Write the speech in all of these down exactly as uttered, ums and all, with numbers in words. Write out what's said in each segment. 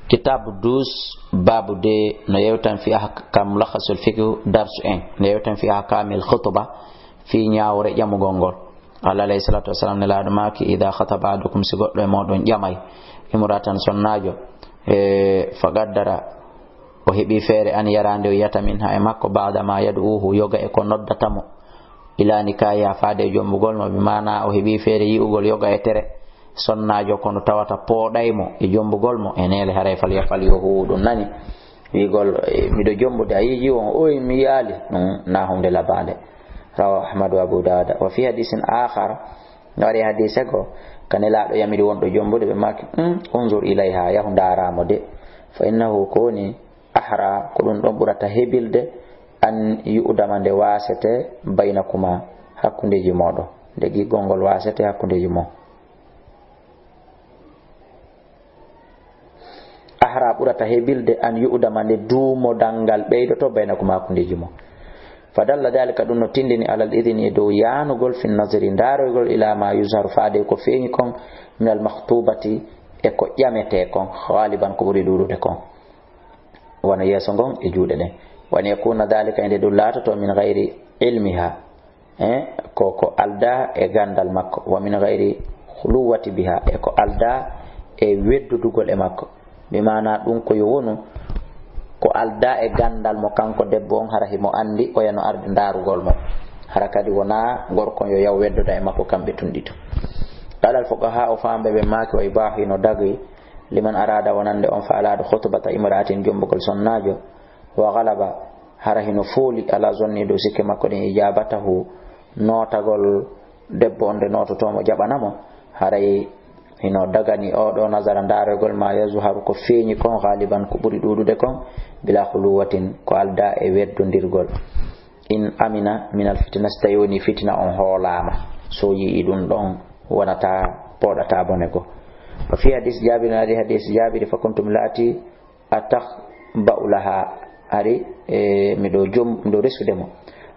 Kitaabu douze, baabu de, no yewtan fi ahkam, mulakhasul fiqh, darsu en, no yewtan fi ahkamil khutba, fi ñaawre ƴamugol ngol. Allah alayhi salatu wassalam, Nelaaɗo maaki: "Idha khataba ahadukum", si goɗɗo e mooɗon ƴamay imra'atan, sonnaajo, e, "fa qaddara", o heɓi feere, "an yara", nde o yiyata, "minha", e makko, "ba'da ma yad'uhu", yoga e ko noddata mo, "ila nikahiha", faade e jombugol mo, bi maana o heɓi feere yi'ugol yoga e tere sonnaajo, kono tawata pooɗay mo e jombugol mo, e neele, haray fal yaf'al, yo huuwu ɗum. Nani wi'ugol, e, "Miɗo jombude, a yi'ii on?" "Oy, mi yi'aali." Ɗum na huunde labaande. Rawahu Ahmad wa Abu Dawuda. Wa fi hadisin akhar, no ari hadise goo, ka Nelaaɗo yamiri wonɗo jombude, ɓe maaki: "Hmm, unzur ilayha, yahu ndaara mo de. Fa innahu, ko woni, ahra, ko ɗum ɗon ɓurata hebilde, an yu'dama, nde waasete, baynakuma, hakkundeeji mooɗon, nde giggol ngol waasete hakkundeeji mon." Ahra, ɓurata hebilde, an yu'dama, nde duumodal ngal ɓeydoto, baynakuma, hakkundeeji mon. Fa dalla dhalika, ɗum no tindini, alal idhni, e dow yaanugol, fi nazri, ndaaroygol, ila ma yuzharu, faade ko feeñi kon, minal makhtubati, e ko ƴametee kon, ghaliban, ko ɓuri ɗuuɗude kon, wano yeeso ngon e juuɗe ɗen. Wa an yakuna dhalika, e nde ɗum laatoto, min ghayri ilmiha, e ko, ko aldaa e ganndal makko, wa min ghayri khuluwati biha, e ko aldaa e weddudugol e makko. Bi maana ɗum ko yo wonu ko aldaa e ganndal mo kanko debbo on, hara himo anndi oya no arde ndaarugol mo. Hara kadi wonaa gorko on yo yaw weddoda e makko kamɓe tun ɗiɗo. Qala al fuqaha, o faamɓe ɓe maaki, wa ibahu, hino dagi, liman arada, wonande on faalaaɗo, khutbata imra'atin, jombugol sonnaajo, wa ghalaba, hara hino fooli, ala zanni, dow sikke makko ɗin, ijabatahu, nootagol debbo on nde noototoo mo, jaɓana mo, haray hino dagani oo ɗoo nazara, ndaaroygol, ma yazharu, ko feeñi kon, ghaliban, ko ɓuri ɗuuɗude kon, bila khuluwatin, ko aldaa e weddondirgol. In amina minal fitina, si tawi woni fitina on hoolaama, so yi'i ɗum ɗon, wonataa, pooɗataa bone goo. Wa fi hadis Jaabir, no ari hadis Jaabir, fa kuntu, mi laati, atakhba'u laha, ari, e, miɗo jom-, miɗo resude mo.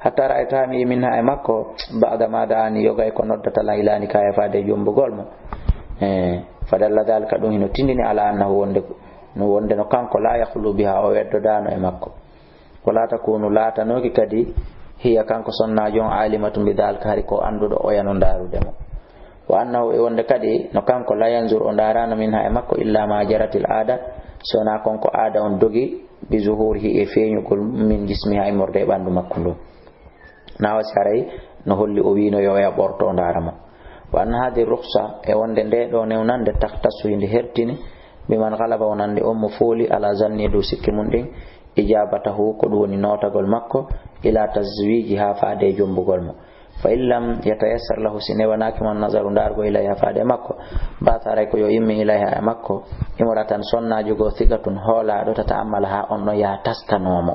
Hatta ra'aytuha, mi yi'i, minha, e makko, ba'da ma da'ani, yoga e ko noddata lan, ila nikahiha, faade e jombugol mo. E, fadalla dhalika, ɗum hino tindini, ala annahu, wonde, no wonde no kanko, la yakhlu biha, o weddodaano e makko. Wala takunu, laatanooki kadi, hiya, kanko sonnaajo on, alimatun bi dhalika, hari ko annduɗo oya no ndaarude mo. Wa annahu, e wonde kadi no kanko, la yanzur, o ndaaraano, minha, e makko, illa ma jaratil aada, so wonaa kon ko aada on dogi, bi zuhurihi, e feeñugol, min jismiha, immorde e ɓanndu makko ndun. Na wasi haray no holli o wiino yo oya ɓorto o ndaara mo. Wa anna hadhihi rukhsa, e wonde nde ɗoo newnande, takhtassu, hinde hertini, biman ghalaba, wonande on mo fooli, ala zanni, dow sikke mun ɗin, ijabatahu, ko ɗum woni nootagol makko, ila tazwijiha, faade e jombugol mo. Fa in lam yatayassar lahu, si newanaaki mo, nazaru, ndaargo, ilayha, faade e makko, ba'atha, haray ko yo immin, ilayha, e makko, imra'atan, sonnaajo goo, thiqatun, hoolaaɗo, tata'ammalaha, on ɗon yaha taskanoo mo.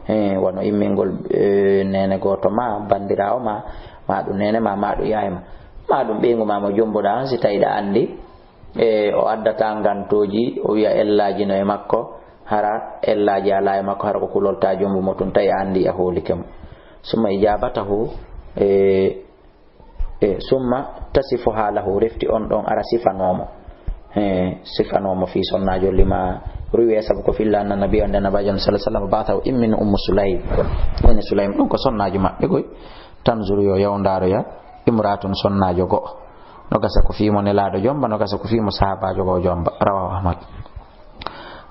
He, wano immingol, e, neene gooto ma, banndiraawo ma, ma ɗum neene ma, ma ɗum yaye ma, ma ɗum ɓeyngu ma mo jombuɗaa on, si tawi ɗa anndi, e, o addataa ngantooji, o wi'a ellaaji no e makko, hara ellaaji alaa e makko, hara ko kulol taa jombu mo tun, tawi a anndi a hoolike mo. Summa ijabatahu, e, e, summa tasifuha lahu, refti on ɗon ara sifanoo mo. E, sifanoo mo fii sonnaajo lima ruwiya, sabu ko filla anna nabiyya, wonde Nabaajo on sallallahu alaihi wasallam, ba'athahu, immini Ummu Sulaym. Woni Sulaym, ɗum ko sonnaajo maɓɓe koy. Tanzuru, yo yaw ndaaroya, imra'atun, sonnaajo go'o. No gasa ko fii mo Nelaaɗo jomba, no gasa ko fii mo sahaabaajo go'o jomba. Rawahu Ahmad.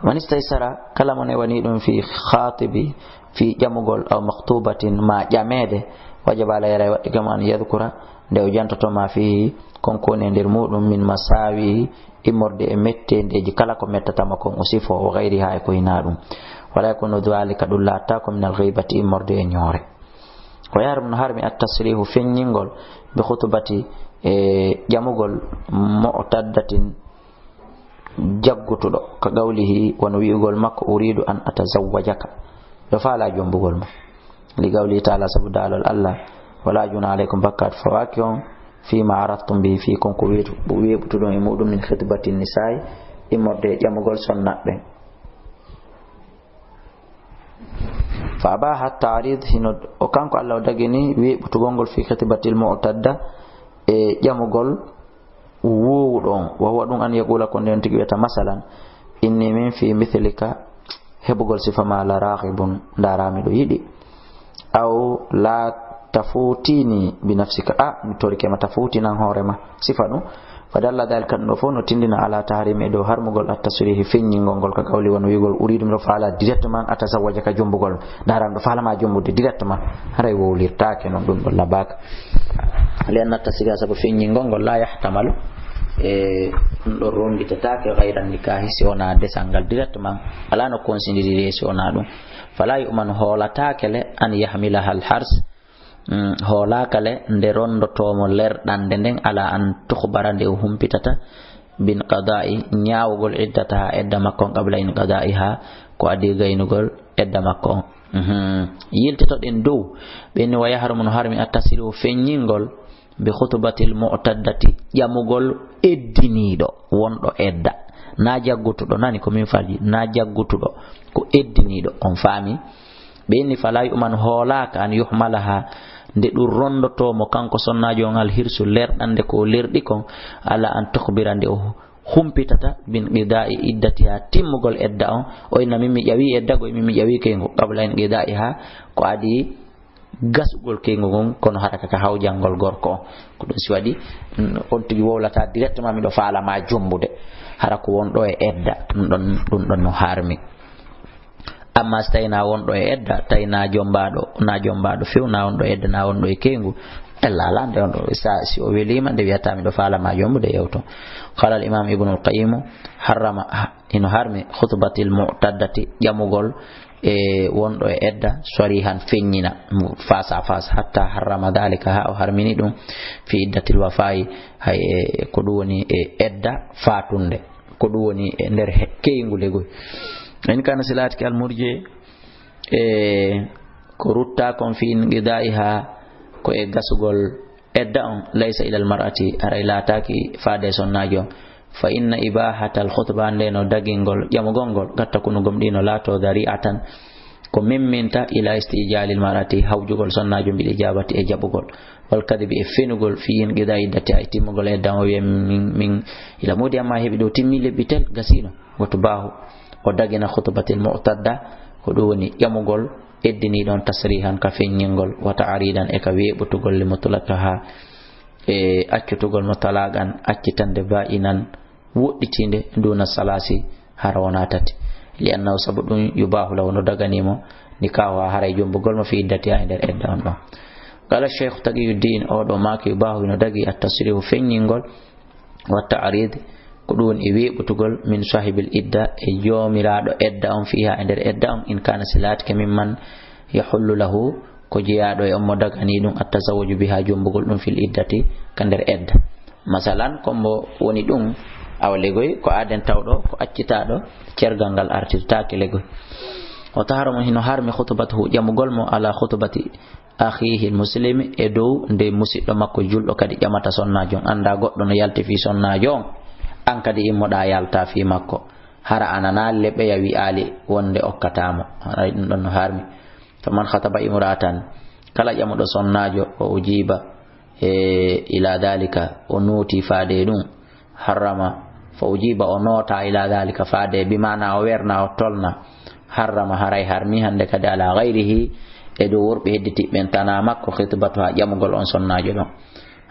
Man istaysara, kala mo newanii ɗum, fii khaatibi, fii ƴamugol, aw makhtubatin, ma ƴameede, wajaba alayhi, haray waɗɗike mo, an yadhkura, nde o jantoto ma, fii, kon ko woni e nder muuɗum, min masaawi, immorde e metteendeeji, kala ko mettata mo kon, o sifo, wa ghayriha, e ko hinaa ɗum. Wala yakunu dhalika, ɗum laattaako, min al-ghiibati, immorde e ñoore. Wa yahrumu, no harmi, at-tasrihu, feññingol, bi khutbati, e ƴamugol, mu'taddatin, jaggutuɗo, ka qawlihi, wano wi'ugol makko, uridu an atazawwajaka, yo faalaa jombugol ma. Li qawlihi ta'ala, sabu daalol Allah, wala junaha alaykum, bakkaatu fawaaki on, fima aradtum bihi, fii kon ko weetu-, weeɓutuɗon e muuɗum, min khitbati nisaa'i, immorde e ƴamugol sonnaaɓe ɓen. Fa abaha ta'rid, hino o kanko Allah o dagini weeɓutugol ngol fi khitbatil mu'tadda, e ƴamugol woowuɗo on. Wa huwa ɗum an yaqula, ko nden tigi wi'ata, masalan, inni min fi mithlika, heɓugol sifa ma la raghibun, ndaara miɗo yiɗi. Aw la tafutini bi nafsika, a, mi torike ma tafutinan hoore ma. Sifa ɗum. Fa dalla dhalika, ɗum ɗo fof no tindina ala tahrimi e dow harmugol at tasrihi, feññingol ngol ka qawli, wano wi'ugol uridu, miɗo faala directement an atazawwaja ka jombugol. Ndaara miɗo faala ma jombude directement. Haray wowlirtaake noon, ɗum ɗon labaaka. Li anna tasriha, sabu feññingol ngol, la yahtamalu, e ɗum ɗon ronngitataake, ghayra nikahi, si wonaa desal ngal directement. Alaa no considéré si wonaa ɗum. Fala yu'manu, hoolataake le, an yahmilaha al hars, mm, hoolaaka le nde ronndotoo mo lerɗande nden, ala an tukhbara, nde o humpitata, bin qada'i, ñaawugol iddataha, edda makko on, qabla inqada'iha, ko adii gaynugol edda makko on. Mhm. Yiltitoɗen dow, ɓe inni wa yahrumu, no harmi, at tasrihu, feññingol, bi khutbatil mu'taddati, ƴamugol eddiniiɗo wonɗo edda, na jaggutuɗo, nani ko min falji, na jaggutuɗo, ko eddiniiɗo, on faami? Ɓe inni fala yu'man, hoolaaka, an yuhmalaha, nde ɗum ronndotoo mo kanko sonnaajo on, al hirsu, lerɗande ko o lerɗi kon, ala an tukhbira, nde o humpitata, bin qida'i iddatiha, timmugol edda on. O inna min mi ƴawi edda, go min mi ƴawi keyngu, qabla inqida'iha, ko adii gasugol keyngu ngun, kono hara ka hawjangol gorko on. Ko ɗum si waɗi, mm, on tigi wowlata directement, miɗo faala ma jombude. Hara ko wonɗo e edda, ɗum ɗon, ɗum ɗon no harmi. Amma si tawi na wonɗo e edda, tawi na jombaaɗo, na jombaaɗo few, na wonɗo e edda, na wonɗo e keyngu, ella ala nde on ɗo, sa, si o weliima, nde wiyata miɗo faala ma jombude, yewto. Qala al imam Ibnul Qayyim, harrama, ha, hino harmi khutbatil mu'taddati, ƴamugol e wonɗo e edda, sarihan, feññina, face à face, hatta harrama dhalika, ha o harmini ɗum, fi iddatil wafa'i, hay e ko ɗum woni e edda fatunde, ko ɗum woni e nder he-, keyngu legoy. In kana, si laatike, al murji, e ko rutta kon, fi inqida'iha, ko e gasugol edda on, laysa ilal mar'ati, haray laataaki faade e sonnaajo on. Fa inna ibahatal khutba, nde no dagingol ƴamugol ngol, gatta kunu gomɗino laato dari'atan, ko memminta, ila istijalil mar'ati, hawjugol sonnaajo bil ijabati, e jaɓugol, wal kadhibi, e fenugol, fi inqida'i iddati, e timmugol edda on, o wiya min, min ila moodi amma heɓi ɗo timmi lebbi tel, gasino, woto baahu o dagina khutbatil mu'tadda, ko ɗum woni ƴamugol eddiniiɗo on, tasrihan, ka feññingol, wa ta'ridan, e ka weeɓutugol, li mutlaqaha, e accutugol mo talaqan, accitande, ba'inan, woɗɗitiinde, duna salasi, hara wona tati. Li annahu, sabu ɗum, yubahu lahu, no daganii mo, nikahuha, haray jombugol mo, fi iddatiha, e nder edda on ɗon. Qala Cheikh Taqiyuddin, o ɗo maaki, yubahu, no dagi, at tasrihu, feññingol, wa ta'rid, ko ɗum woni e weeɓutugol, min sahibil idda, e joomiraaɗo edda on, fiha, e nder edda on, in kana, si laatike, mimman yahullu lahu, ko jeyaaɗo e on mo daganii ɗum, at tazawwaju biha, jombugol ɗum, fil iddati, ka nder edda. Masalan, ko mbo woni ɗum, awa legoy, ko aaden tawɗo, ko accitaaɗo, cergal ngal artirtaake legoy. O tahara mo hino harmi khutbatuhu, ƴamugol mo, ala khutbati akhihi muslimi, e dow nde musiɗɗo makko julɗo kadi ƴamata sonnaajo on. Annda goɗɗo no yalti fii sonnaajo on, an kadi immoɗaa yalta fii makko. Hara a nanaali le ɓeya wi'aali wonde okkataa mo. Haray ɗum ɗon no harmi. Faman khataba imra'atan, kala ƴamuɗo sonnaajo, o ujiba, e, ila dhalika, o nooti faade e ɗum, harrama, fa ujiba, o noota ila dhalika, faade, bi maana o werna, o tolna, harrama, haray harmi hande kadi, ala ghayrihi, e dow worɓe hedditiɓe ɓen, tana makko, khitbatuha, ƴamugol on sonnaajo ɗon.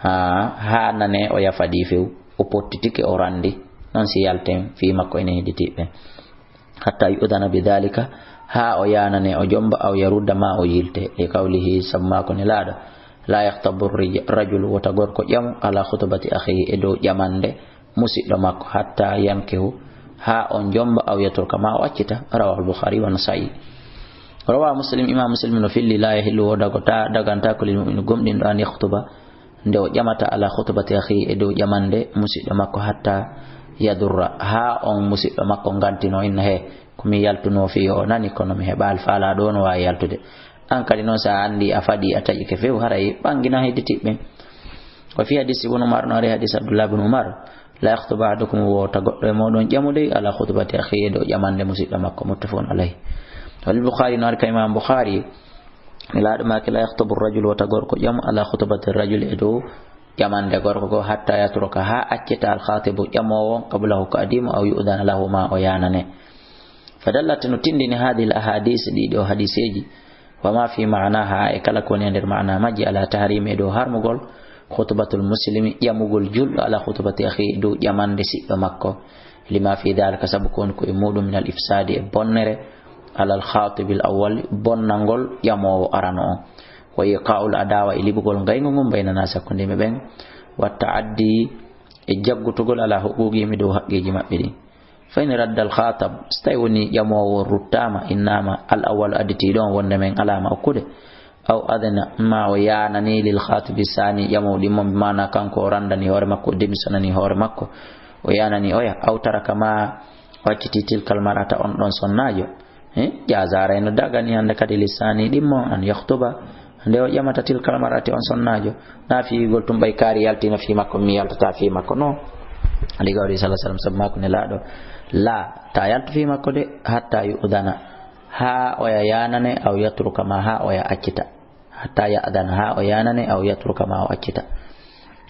Ha, ha nane o yafadi few, o pottitike, o randi, non si yalten fii makko enen hedditiɓe ɓen. Hatta yu'dhana bi dhalika, ha o yanane o jomba, aw yarudda, ma o yilte, li qawlihi, sabu maako Nelaaɗo, la yakhtabu rij-, rajulu, wota gorko ƴamu, ala khutbati akhihi, e dow ƴamande musiɗɗo makko, hatta yankihu, ha on jomba, aw yatruka, ma o accita. Rawahu al-Bukhari wa Nasa'i. Rawa Muslim, Imam Muslim no filli, la yahillu, wota ko ta-, daganta ko lil mu'min, gomɗinɗo, an yakhtuba, nde o ƴamata, ala khutbati akhi, e dow ƴamande musiɗɗo makko, hatta yadurra, ha on musiɗɗo makko ngantino, inna he, ko mi yaltuno fii o nani, kono mi heɓaali faalaa ɗo no waawi yaltude. An kadi noon, so a anndi a faɗi, a taƴike few, haray ɓanngina hedditiiɓe ɓen. Wa fii hadiisi Ibnu Umar, no ari hadiis Abdullah ibn Umar, la yakhtubu ahadukum, wota goɗɗo e mooɗon ƴamude, ala khutbati akhi, e dow ƴamande musiɗɗo makko, muttafaqun alayh. Wal Bukhari, no ari ka Imam Bukhari, Nelaaɗo maaki, la yakhtubu rajulu, wota gorko ƴamu, ala khutbati rajuli, e dow ƴamande gorko go, hatta yatruka, haa accita al khatibu ƴamoowo, qablahu ko adii mo, aw yu'dana lahu ma o yaanane. Fadallat no tindini hadhihi al ahadith ɗiɗo hadiseeji, wa ma fi ma'naha e kala ko woni e nder ma'na majji ala tahrimi e dow harmugol khutbatul muslimi ƴamugol julɗo ala khutbati akhi e dow ƴamande siɗɗo makko. Lima fi dhalika sabu ko woni ko e muɗum min al ifsadi e bonnere ala al khatibil awwal bonnangol ƴamoowo arano on. Wa iqa'ul adawa e liɓugol ngayngu ngun bayna nas hakkunde yimɓe ɓen. Wa ta'addi e jaggutugol ala huquqihim e dow haqqeeji maɓɓe ɗin. Fa in radda al khatab, so tawi woni ƴamoowo ruttaama, innama al awwalu additiiɗo on wonde men alaama okkude. Aw adina ma o yaanani lil khatibi sani ƴamoowo ɗimmo, bi maana kanko o randani hoore makko, o demisonani hoore makko, o yaanani oya. Aw taraka ma o acciti tilkal mar'ata on ɗon sonnaajo. Eh, jaazara eno dagani hannde kadi lissani ɗimmo an yakhtuba. Nde o ƴamata tilkal mar'ati on sonnaajo. Na fiyigol tun ɓay kaari yaltina fii makko, mi yaltata fii makko. No. Ali gawri sallallahu alaihi wasallam sabu makko ne laaɗo. La, ta yaltu fii makko de, hatta yu'dana. Haa oya yaanane, aw yatruka ma, haa oya accita. Hatta ya'dana, haa o yaanane, aw yatruka ma, o accita.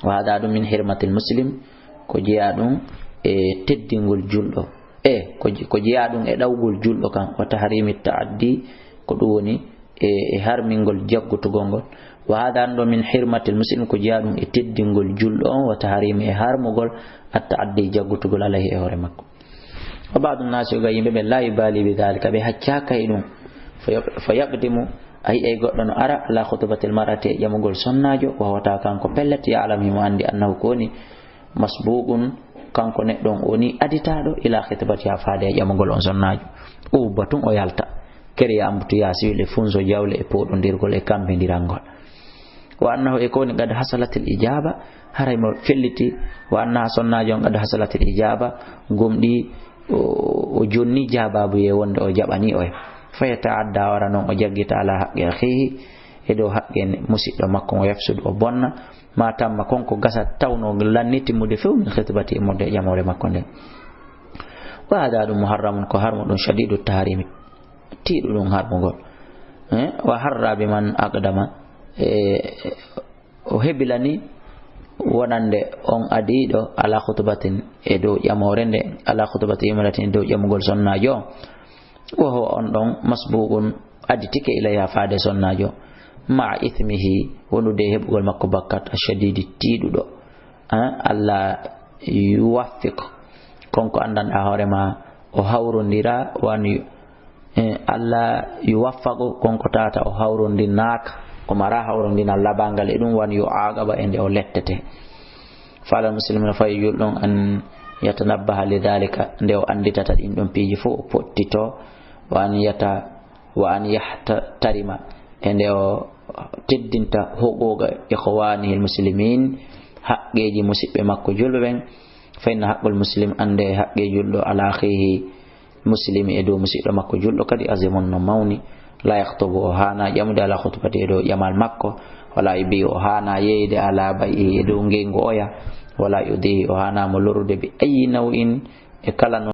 Wa hada ɗum min hirmatil muslim, ko jeyaa ɗum e teddingol julɗo. E, ko je-, ko jeyaa ɗum e ɗawgol julɗo kan, wa tahrimi ta'addi, ko ɗum woni e, e harmingol jaggutugol ngol. Wa hada ɗum min hirmatil muslim, ko jeyaa ɗum e teddingol julɗo on, wa tahrimi e harmugol, at ta'addi jaggutugol alayhi e hoore makko. Wa ba'du nnaasi, yoga yimɓe ɓe, la yubali bi dhalika, ɓe haccaaka e ɗum. Fa yaq-, fa yaqdimu, a yi'ay goɗɗo no ara, ala khutbatil mar'ati, e ƴamugol sonnaajo, wa huwa, tawa kanko pellet, ya'lam, himo anndi, annahu, ko woni, masbuqun, kanko neɗɗo on, o woni aditaaɗo, ila khitbatiha, faade e ƴamugol on sonnaajo. O ubba tun, o yalta. Kere ya ambutu ya siwil e funso jawle e poɗondirgol e kammbindirangol. Wa annahu, e ko woni, qad hasalatil ijaba, haray mo felliti, wa annaha, sonnaajo on, qad hasalatil ijaba, gomɗi, o, o jonni jaabaabu ye wonde o jaɓani oya. Fa yata'adda, wara non o jaggita ala haqqi akhihi, e dow haqqe musiɗɗo makko, o yafsudu, o bonna, ma tamma, kon ko gasa tawno lanniti mude few min khitbati e mode e ƴamoore makko nden. Wa hada ɗum muharramun, ko harmu ɗum, shadidu tahrimi, tiiɗuɗum harmugol. Eh, wa harra bi man aqdama, e, o hebilani wonande on adiiɗo ala khutbatin, e dow ƴamoore nde, ala khutbati imratin, e dow ƴamugol sonnaajo on. Wa huwa, on ɗon, masbuqun, aditike ilayha, faade sonnaajo, ma'a ithmihi, wondude e heɓugol makko bakkat, ashadidi, tiiɗuɗo. Ah, Allah yuwaffiq, kon ko anndanɗaa hoore ma, o hawrondira, wan yu-, eh, Allah yuwaffaqu, kon ko tata o hawrondinaaka, o mara hawrondinal labangal e ɗum, wan yu'aqaba, e nde o lettete. Fa alal muslimina, fayi julɗo on, an yatanabbaha li dhalika, nde o annditata ɗin ɗon piiji fof, o pottito, wa an yata-, wa an yahtarima, e nde o teddinta huquqa ikhwanihi al muslimin, haqqeeji musiɓɓe makko julɓe ɓen. Fa inna haqqal muslim, annde haqqe julɗo ala akhihi muslimi, e dow musiɗɗo makko julɗo kadi, azimun, no mawni. La yakhtubu, o haana ƴamude, ala khutbati, e dow ƴamal makko. Wala yubi, o haana yeeyde, ala bay'i, e dow ngeyngu oya. Wala yudihi, o haana mo lorrude, bi ayyi naw'in, e kala no